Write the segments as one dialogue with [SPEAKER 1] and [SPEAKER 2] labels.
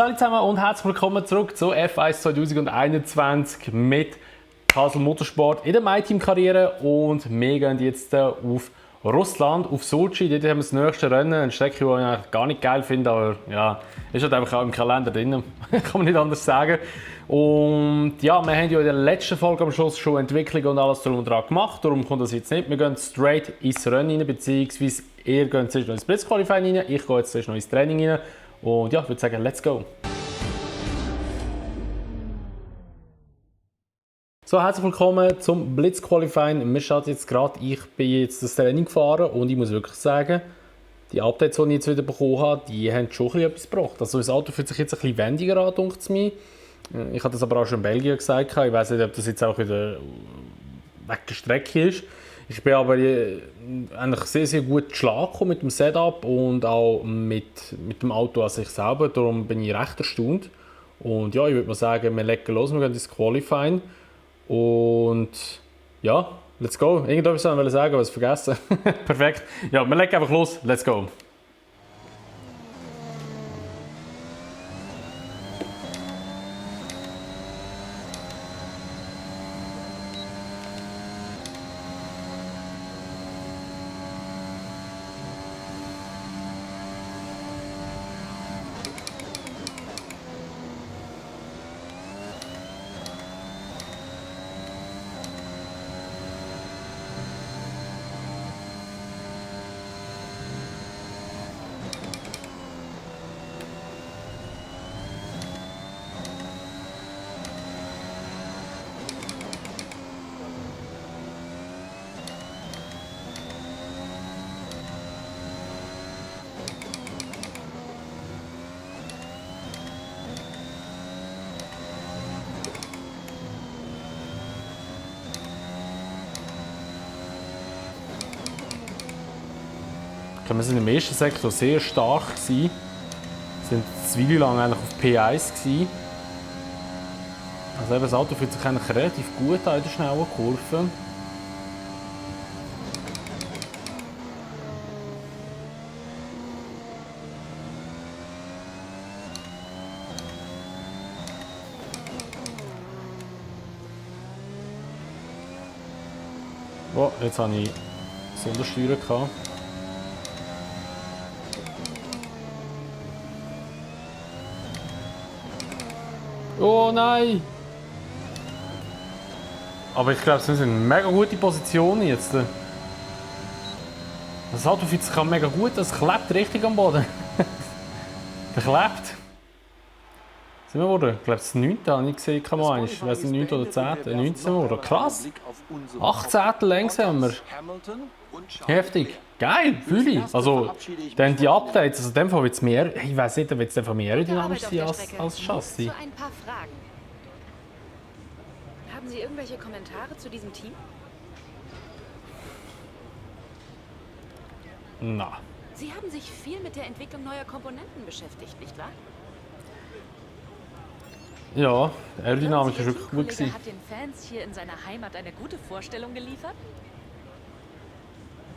[SPEAKER 1] Salut zusammen und herzlich willkommen zurück zu F1 2021 mit Castle Motorsport in der MyTeam-Karriere. Und wir gehen jetzt auf Russland, auf Sochi. Dort haben wir das nächste Rennen, eine Strecke, die ich eigentlich gar nicht geil finde, aber ja, ist halt einfach auch im Kalender drin, kann man nicht anders sagen. Und ja, wir haben ja in der letzten Folge am Schluss schon Entwicklung und alles drum und dran gemacht, darum kommt das jetzt nicht. Wir gehen straight ins Rennen rein, beziehungsweise ihr geht zuerst noch ins Blitzqualifying rein, ich gehe jetzt zuerst noch ins Training rein. Und ja, ich würde sagen, let's go! So, herzlich willkommen zum Blitzqualifying. Wir starten jetzt gerade, ich bin jetzt das Training gefahren und ich muss wirklich sagen, die Updates, die ich jetzt wieder bekommen habe, die haben schon etwas gebracht. Also das Auto fühlt sich jetzt ein bisschen wendiger an, denkt es mir. Ich habe das aber auch schon in Belgien gesagt, ich weiß nicht, ob das jetzt auch wieder wegen der Strecke ist. Ich bin aber eigentlich sehr, sehr gut geschlagen mit dem Setup und auch mit dem Auto an sich selber. Darum bin ich recht erstaunt. Und ja, ich würde mal sagen, wir legen los, wir gehen ins Qualifying. Und ja, let's go. Irgendetwas wollte ich sagen, aber ich vergessen. Perfekt. Ja, wir legen einfach los, let's go. Wir sind im ersten Sektor sehr stark gewesen. Wir sind eine Weile lang eigentlich auf P1 gewesen. Also eben, das Auto fühlt sich eigentlich relativ gut an in der schnellen Kurve. Oh, jetzt habe ich Sondersteuer gehabt. Oh nein! Aber ich glaube, wir sind in einer mega gute Position jetzt. Das Auto fühlt sich mega gut, es klebt richtig am Boden. Der klebt. Sind wir geworden? Ich glaube, das 9. habe ich gesehen. Ich weiß nicht, 9. oder 10. 19 sind wir geworden. Krass! 18 längs haben wir. Heftig. Geil, fühle ich. Also, dann die Updates, also in dem Fall wird es mehr, ich weiß nicht, wird es einfach mehr aerodynamisch sein als Chassis.
[SPEAKER 2] So ein paar Fragen. Haben Sie irgendwelche Kommentare zu diesem Team?
[SPEAKER 1] Na.
[SPEAKER 2] Sie haben sich viel mit der Entwicklung neuer Komponenten beschäftigt, nicht wahr?
[SPEAKER 1] Ja, aerodynamisch ist wirklich gut gewesen.
[SPEAKER 2] Hat den Fans hier in seiner Heimat eine gute Vorstellung geliefert?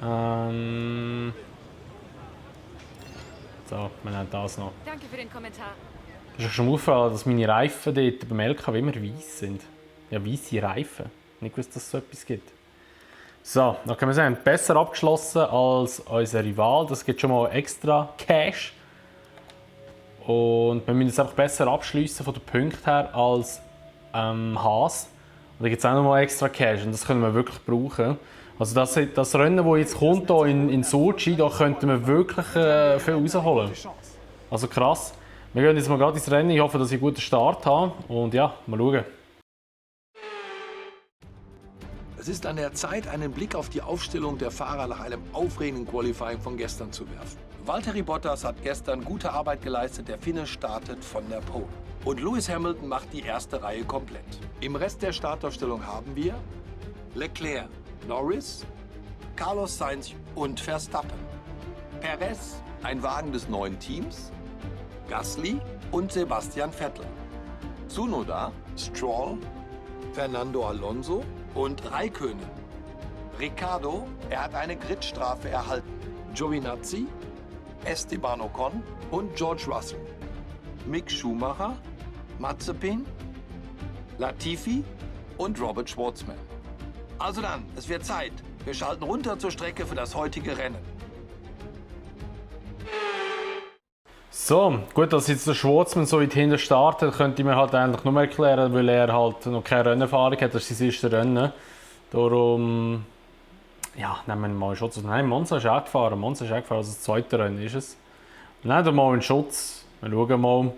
[SPEAKER 1] So, wir nehmen das noch.
[SPEAKER 2] Danke für den Kommentar.
[SPEAKER 1] Ist euch schon mal aufgefallen, dass meine Reifen dort beim LKW immer weiss sind? Ja, weisse Reifen. Nicht gewusst, dass es so etwas gibt. So, dann können wir sagen, besser abgeschlossen als unser Rival. Das gibt schon mal extra Cash. Und wir müssen es einfach besser abschliessen von den Punkten her als Haas. Und da gibt es auch noch mal extra Cash und das können wir wirklich brauchen. Also das Rennen, das jetzt kommt hier in Sochi, da könnten wir wirklich viel rausholen. Also krass. Wir gehen jetzt mal gerade ins Rennen. Ich hoffe, dass ich einen guten Start habe. Und ja, mal schauen.
[SPEAKER 3] Es ist an der Zeit, einen Blick auf die Aufstellung der Fahrer nach einem aufregenden Qualifying von gestern zu werfen. Valtteri Bottas hat gestern gute Arbeit geleistet. Der Finne startet von der Pole. Und Lewis Hamilton macht die erste Reihe komplett. Im Rest der Startaufstellung haben wir Leclerc, Norris, Carlos Sainz und Verstappen. Perez, ein Wagen des neuen Teams, Gasly und Sebastian Vettel. Tsunoda, Stroll, Fernando Alonso und Räikkönen. Ricciardo, er hat eine Gridstrafe erhalten. Giovinazzi, Esteban Ocon und George Russell. Mick Schumacher, Mazepin, Latifi und Robert Schwartzman. Also dann, es wird Zeit. Wir schalten runter zur Strecke für das heutige Rennen.
[SPEAKER 1] So, gut, dass jetzt der Schwartzman so weit hinten startet, könnte ich mir halt eigentlich nur erklären, weil er halt noch keine Rennerfahrung hat. Das ist sein erstes Rennen. Darum, ja, nehmen wir ihn mal in Schutz. Nein, Monza ist auch gefahren. Also das zweite Rennen ist es. Nehmen wir mal in Schutz. Wir schauen mal.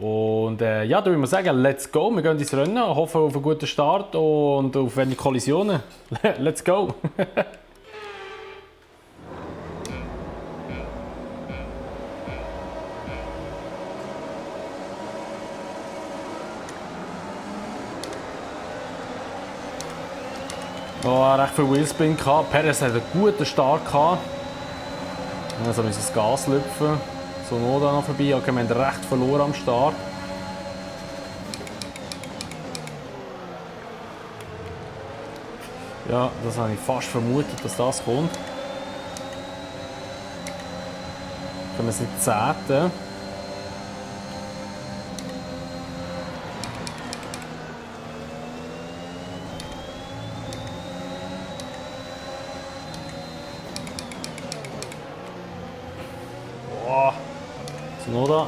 [SPEAKER 1] Und ja, da würde ich sagen, let's go. Wir gehen ins Rennen, hoffen auf einen guten Start und auf wenige Kollisionen. Let's go! Recht viel Wheelspin gehabt. Perez hat einen guten Start gehabt. Also müssen das Gas lüpfen. So Noda noch vorbei. Okay, wir haben recht verloren am Start. Ja, das habe ich fast vermutet, dass das kommt. Können wir sind 10. Oder?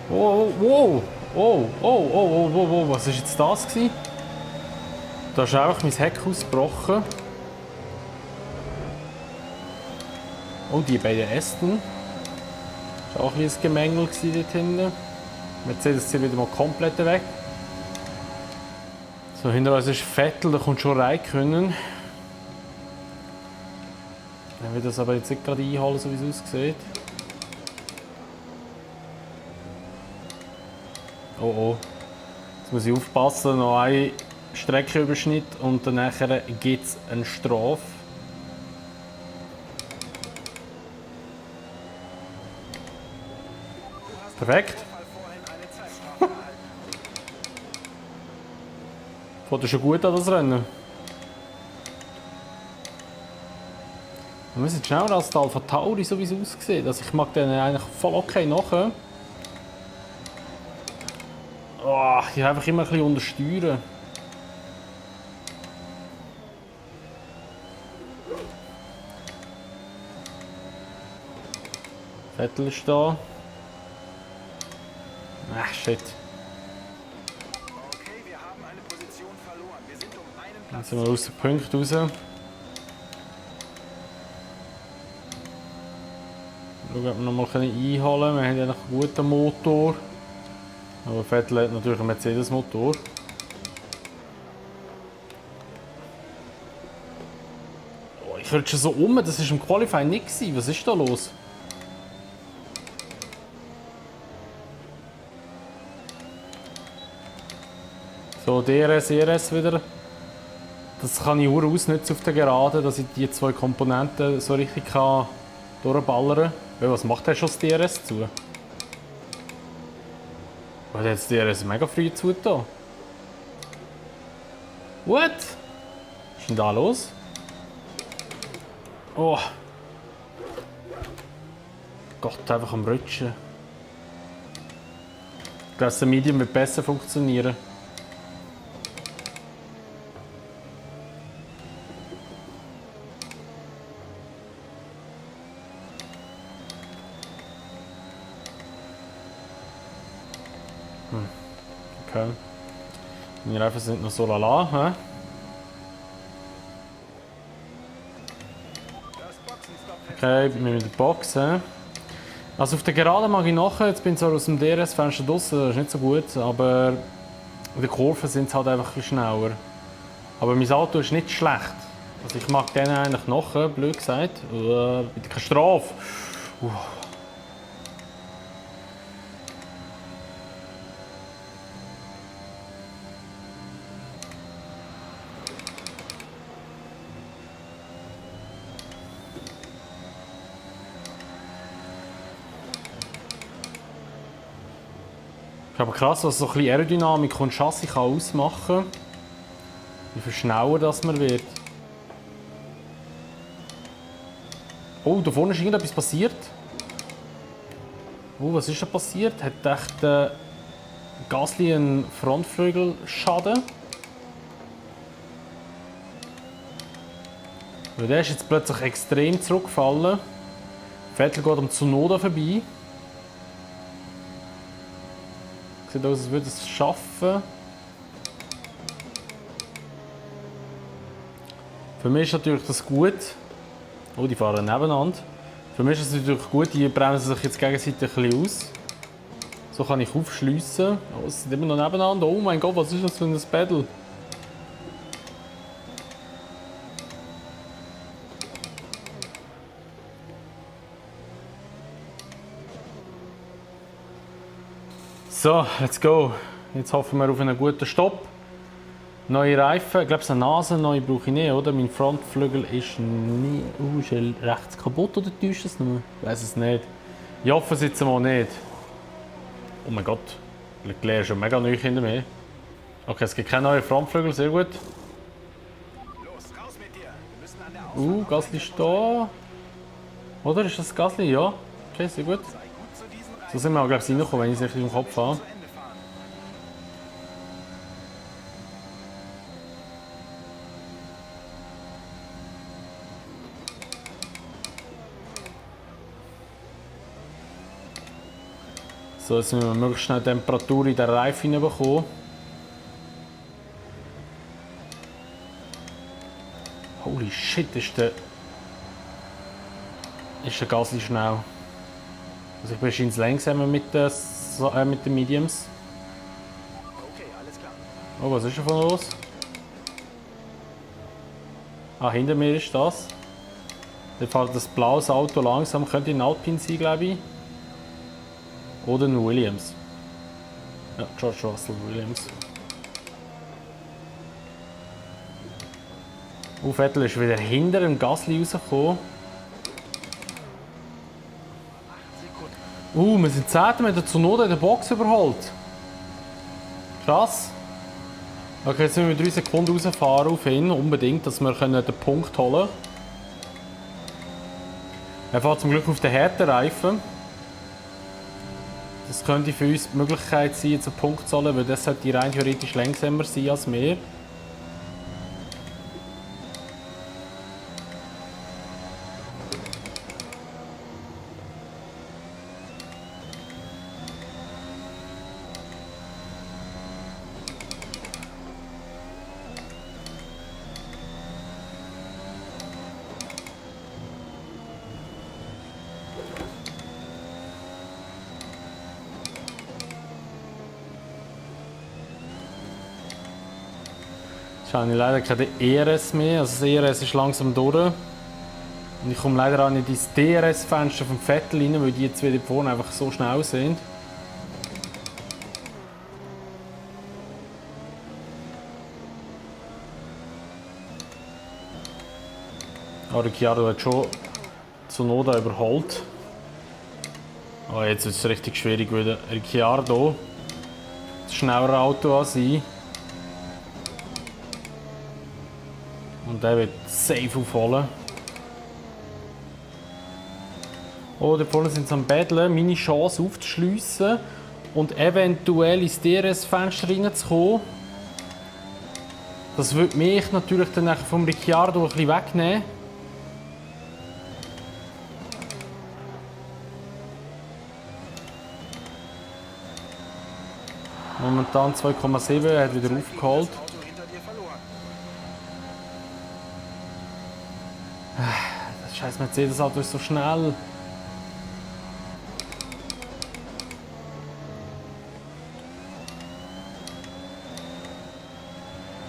[SPEAKER 1] Oh, wow! Oh, was war jetzt das gewesen? Da ist einfach mein Heck ausgebrochen. Oh, die beiden Aston. Das war auch ein Gemängel dort hinten. Mercedes zieht wieder mal komplett weg. So, hinter uns ist Vettel, der kommt schon rein können. Dann wird das aber jetzt nicht gerade einholen, so wie es aussieht. Oh. Jetzt muss ich aufpassen, noch ein Streckenüberschnitt und dann gibt es eine Strafe. Perfekt. Fängt schon gut an, das Rennen. Wir müssen jetzt schneller als die Alpha Tauri, so wie es aussieht. Also ich mag den eigentlich voll okay nachher. Oh, ich habe einfach immer ein bisschen untersteuern. Vettel ist da. Ach, shit. Jetzt sind wir aus den Punkten raus. Schauen, ob wir noch mal einholen können. Wir haben ja noch einen guten Motor. Aber Vettel hat natürlich einen Mercedes-Motor. Oh, ich rutsche so um, das war im Qualifying nicht. Was ist da los? So, DRS, ERS wieder. Das kann ich auch ausnutzen auf der Geraden, dass ich die zwei Komponenten so richtig durchballern kann. Weil was macht der schon das DRS zu? Oh, der hat das DRS mega früh zugetan. What? Was ist denn da los? Oh. Gott, einfach am Rutschen. Ich glaube, das Medium wird besser funktionieren. Okay. Meine Reifen sind noch so lala. He? Okay, wir mit der Box. He? Also auf der Geraden mag ich nachher. Jetzt bin ich zwar aus dem DRS-Fenster draussen, das ist nicht so gut, aber in den Kurven sind sie halt einfach ein bisschen schneller. Aber mein Auto ist nicht schlecht. Also ich mag den eigentlich nachher, blöd gesagt. Bitte keine Strafe. Aber krass, was so ein bisschen Aerodynamik und Chassis kann ausmachen kann. Wie viel schneller das man wird. Oh, da vorne ist irgendetwas passiert. Oh, was ist da passiert? Hat echt Gasly einen Frontflügelschaden? Weil der ist jetzt plötzlich extrem zurückgefallen. Vettel geht am Tsunoda vorbei. Sieht aus, als würde es schaffen. Für mich ist natürlich das gut. Oh, die fahren nebeneinander. Für mich ist es natürlich gut, die bremsen sich jetzt gegenseitig ein bisschen aus. So kann ich aufschliessen. Oh, sie sind immer noch nebeneinander. Oh mein Gott, was ist das für ein Battle? So, let's go. Jetzt hoffen wir auf einen guten Stopp. Neue Reifen, ich glaube, eine Nase neu brauche ich nicht, oder? Mein Frontflügel ist nicht... ist er rechts kaputt oder täuscht es nur? Ich weiß es nicht. Ich hoffe es jetzt mal nicht. Oh mein Gott, Leclerc ist schon mega neu hinter mir. Okay, es gibt keinen neuen Frontflügel, sehr gut. Gasly ist da. Oder ist das Gasly? Ja. Okay, sehr gut. So sind wir auch gleich reingekommen, wenn ich es richtig im Kopf habe. So, jetzt müssen wir möglichst schnell Temperatur in den Reifen bekommen. Holy shit, ist der Gasly schnell. Also ich bin wahrscheinlich langsamer mit den Mediums.
[SPEAKER 4] Okay, alles klar.
[SPEAKER 1] Oh, was ist davon los? Ah, hinter mir ist das. Da fährt das blaues Auto langsam. Könnte ein Alpine sein, glaube ich. Oder ein Williams. Ja, George Russell Williams. Vettel ist wieder hinter dem Gasly rausgekommen. Wir sind 10. mit der Tsunoda in der Box überholt. Krass. Okay, jetzt müssen wir 3 Sekunden rausfahren auf ihn, unbedingt, dass wir den Punkt holen können. Er fährt zum Glück auf den harten Reifen. Das könnte für uns die Möglichkeit sein, jetzt einen Punkt zu holen, weil das sollte rein theoretisch langsamer sein als wir. Jetzt habe ich leider keine ERS mehr, also das ERS ist langsam durch. Und ich komme leider auch nicht ins DRS-Fenster vom Vettel rein, weil die jetzt wieder vorne einfach so schnell sind. Oh, Ricciardo hat schon Tsunoda überholt. Oh, jetzt ist es richtig schwierig, weil Ricciardo das schnellere Auto an sein. Und der wird safe aufholen. Oh, da vorne sind sie am Battlen, meine Chance aufzuschliessen und eventuell ins DRS-Fenster reinzukommen. Das würde mich natürlich dann vom Ricciardo ein bisschen wegnehmen. Momentan 2,7, er hat wieder aufgeholt. Das scheiß Mercedes-Auto ist so schnell.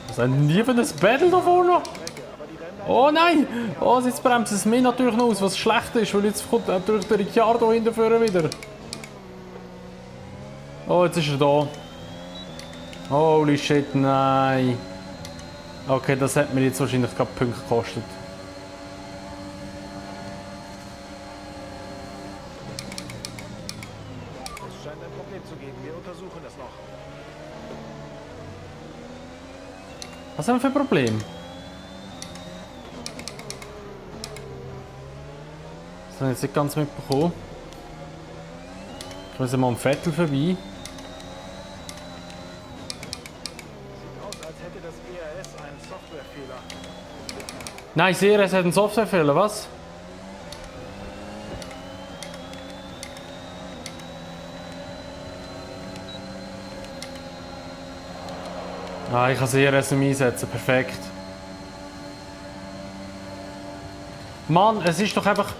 [SPEAKER 1] Was ist denn hier für ein Battle da vorne? Oh nein! Oh, jetzt bremst es mir natürlich noch aus, was schlecht ist, weil jetzt kommt natürlich der Ricciardo hinterführen wieder. Oh, jetzt ist er da. Holy shit, nein. Okay, das hat mir jetzt wahrscheinlich gerade Punkte gekostet.
[SPEAKER 4] Es scheint ein Problem zu geben. Wir untersuchen das noch.
[SPEAKER 1] Was haben wir für ein Problem? Das habe ich jetzt nicht ganz mitbekommen. Ich muss mal am Vettel vorbei.
[SPEAKER 4] Sieht aus, als hätte das ERS einen Softwarefehler.
[SPEAKER 1] Nein, ich sehe, es hat einen Softwarefehler, was? Ah, ich kann CRS nicht einsetzen, perfekt. Mann, es ist doch einfach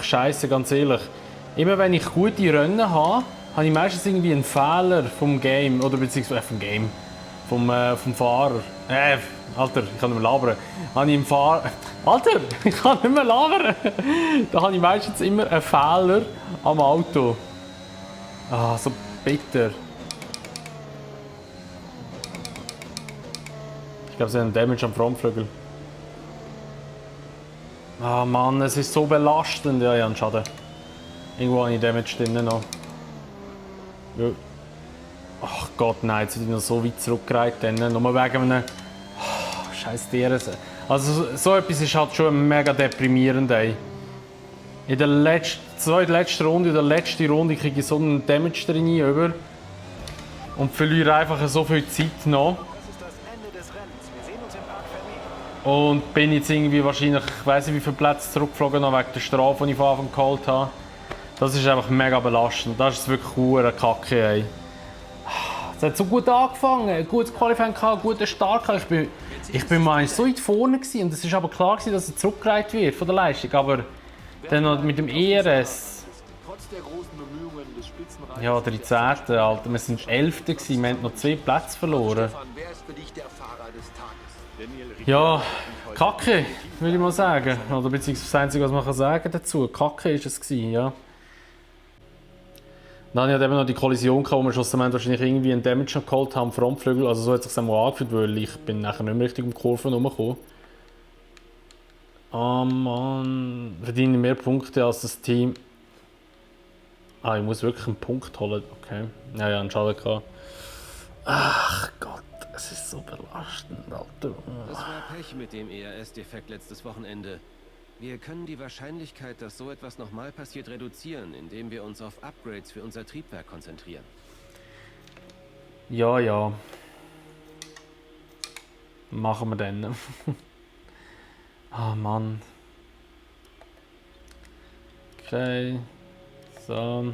[SPEAKER 1] scheiße, ganz ehrlich. Immer wenn ich gute Rennen habe, habe ich meistens irgendwie einen Fehler vom Game, oder beziehungsweise vom Game, vom Fahrer. Alter, ich kann nicht mehr labern. Habe ich im Alter, ich kann nicht mehr labern. Da habe ich meistens immer einen Fehler am Auto. Ah, so bitter. Ich glaube, sie haben Damage am Frontflügel. Ah Mann, es ist so belastend. Ja, einen Schaden. Irgendwo habe ich Damage drin noch. Ja. Ach Gott, nein, jetzt sind die noch so weit zurückgereiht. Nur wegen einem... Scheiß DRS. Also so etwas ist halt schon mega deprimierend. Ey. In der letzten Runde, in der letzten Runde kriege ich so einen Damage drin über. Und verliere einfach so viel Zeit noch.
[SPEAKER 4] Das ist das Ende des Rennens. Wir sehen uns im Park Fermé.
[SPEAKER 1] Und bin jetzt irgendwie wahrscheinlich, ich weiß nicht wie viele Plätze zurückgeflogen, noch wegen der Strafe, die ich von Anfang geholt habe. Das ist einfach mega belastend. Das ist wirklich eine Kacke. Ey. Es hat so gut angefangen, gutes Qualifying gehabt, guter Start gehabt. Ich bin mal so weit vorne gewesen. Und es ist aber klar gewesen, dass er zurückgereiht wird von der Leistung. Aber dann noch mit dem ERS.
[SPEAKER 3] Trotz der großen Bemühungen des Spitzenreiters.
[SPEAKER 1] Ja, 13. Alter. Wir sind 11. gewesen. Wir haben noch 2 Plätze verloren.
[SPEAKER 3] Stefan, wer ist für dich der Fahrer des Tages?
[SPEAKER 1] Ja, Kacke, würde ich mal sagen. Oder beziehungsweise das Einzige, was man sagen dazu. Kacke ist es gewesen, ja. Dann hatte ich eben noch die Kollision, wo wir schlussendlich wahrscheinlich irgendwie einen Damage noch geholt haben am Frontflügel. Also so hat es sich einmal angefühlt, weil ich bin nachher nicht mehr richtig um die Kurve herumgekommen. Ah Mann, verdiene mehr Punkte als das Team. Ah, ich muss wirklich einen Punkt holen. Okay. Ja, einen Schaden gehabt. Ach Gott, es ist so belastend, Alter.
[SPEAKER 5] Das war Pech mit dem ERS-Defekt letztes Wochenende. Wir können die Wahrscheinlichkeit, dass so etwas nochmal passiert, reduzieren, indem wir uns auf Upgrades für unser Triebwerk konzentrieren.
[SPEAKER 1] Ja, ja. Machen wir dann. Ah, Mann. Okay. So.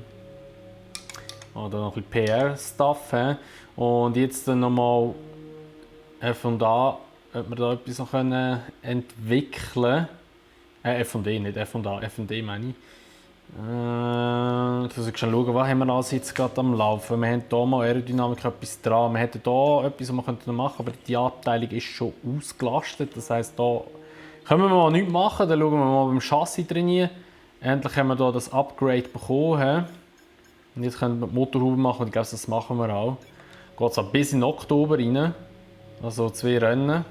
[SPEAKER 1] Oh, da noch ein bisschen PR-Stuff. Und jetzt dann nochmal von da, ob wir da etwas noch entwickeln können. F&D, nicht F&A, F&D meine ich. Jetzt muss ich schon schauen, was haben wir alles jetzt gerade am Laufen. Wir haben hier mal Aerodynamik etwas dran. Wir hätten hier etwas, was wir machen könnten, aber die Abteilung ist schon ausgelastet. Das heisst, da können wir mal nichts machen. Dann schauen wir mal beim Chassis trainieren. Endlich haben wir hier das Upgrade bekommen. Und jetzt können wir die Motorhaube machen und ich glaube, das machen wir auch. Geht es bis in Oktober rein. Also 2 Rennen.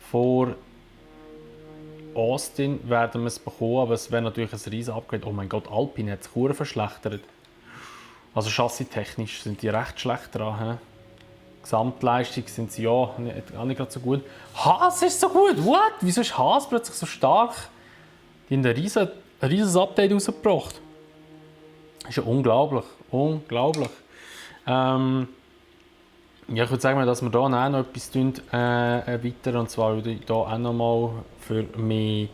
[SPEAKER 1] Vor Austin werden wir es bekommen, aber es wäre natürlich ein riesen Upgrade. Oh mein Gott, Alpine hat sich sehr verschlechtert. Also chassistechnisch sind die recht schlecht dran. Gesamtleistung sind sie ja auch nicht gerade so gut. Haas ist so gut, what? Wieso ist Haas plötzlich so stark? Die haben ein riesen Update rausgebracht. Das ist ja unglaublich, unglaublich. Ja, ich würde sagen, dass wir hier auch noch etwas erweitern. Und zwar würde ich hier auch noch mal für mehr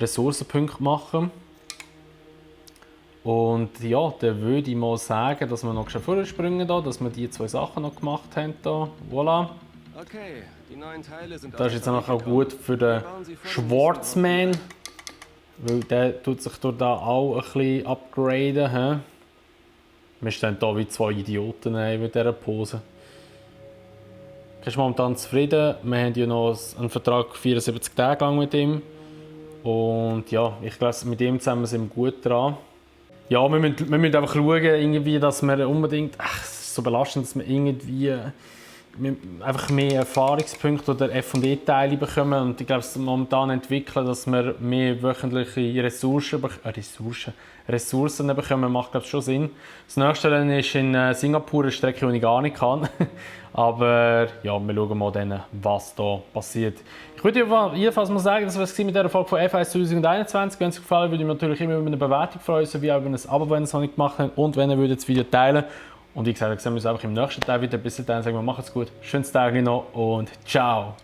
[SPEAKER 1] Ressourcenpunkte machen. Und ja, dann würde ich mal sagen, dass wir noch schon vorspringen, dass wir die 2 Sachen noch gemacht haben. Hier. Voilà.
[SPEAKER 5] Okay, die neuen Teile sind
[SPEAKER 1] Das ist jetzt auch gut für den Schwarzman. Weil der tut sich durch da auch ein bisschen upgraden. He? Wir stehen hier wie 2 Idioten mit dieser Pose. Ich bin momentan zufrieden. Wir haben ja noch einen Vertrag 74 Tage lang mit ihm. Und ja, ich glaube, mit ihm zusammen sind wir gut dran. Ja, wir müssen einfach schauen, irgendwie, dass wir unbedingt... Ach, es ist so belastend, dass wir irgendwie einfach mehr Erfahrungspunkte oder F&E-Teile bekommen und ich glaube, es momentan entwickeln, dass wir mehr wöchentliche Ressourcen bekommen, macht glaube ich schon Sinn. Das nächste Rennen ist in Singapur, eine Strecke, die ich gar nicht kann. Aber ja, wir schauen mal dann, was da passiert. Ich würde jedenfalls mal sagen, das war es mit dieser Folge von F1 2021. Wenn es euch gefallen würde ich mich natürlich immer über eine Bewertung freuen, sowie auch über ein Abo, wenn ihr es noch nicht gemacht habt und wenn ihr das Video teilen. Und wie gesagt, dann sehen wir uns einfach im nächsten Teil wieder. Bis dahin sagen wir, macht's gut, schönes Tag noch und ciao!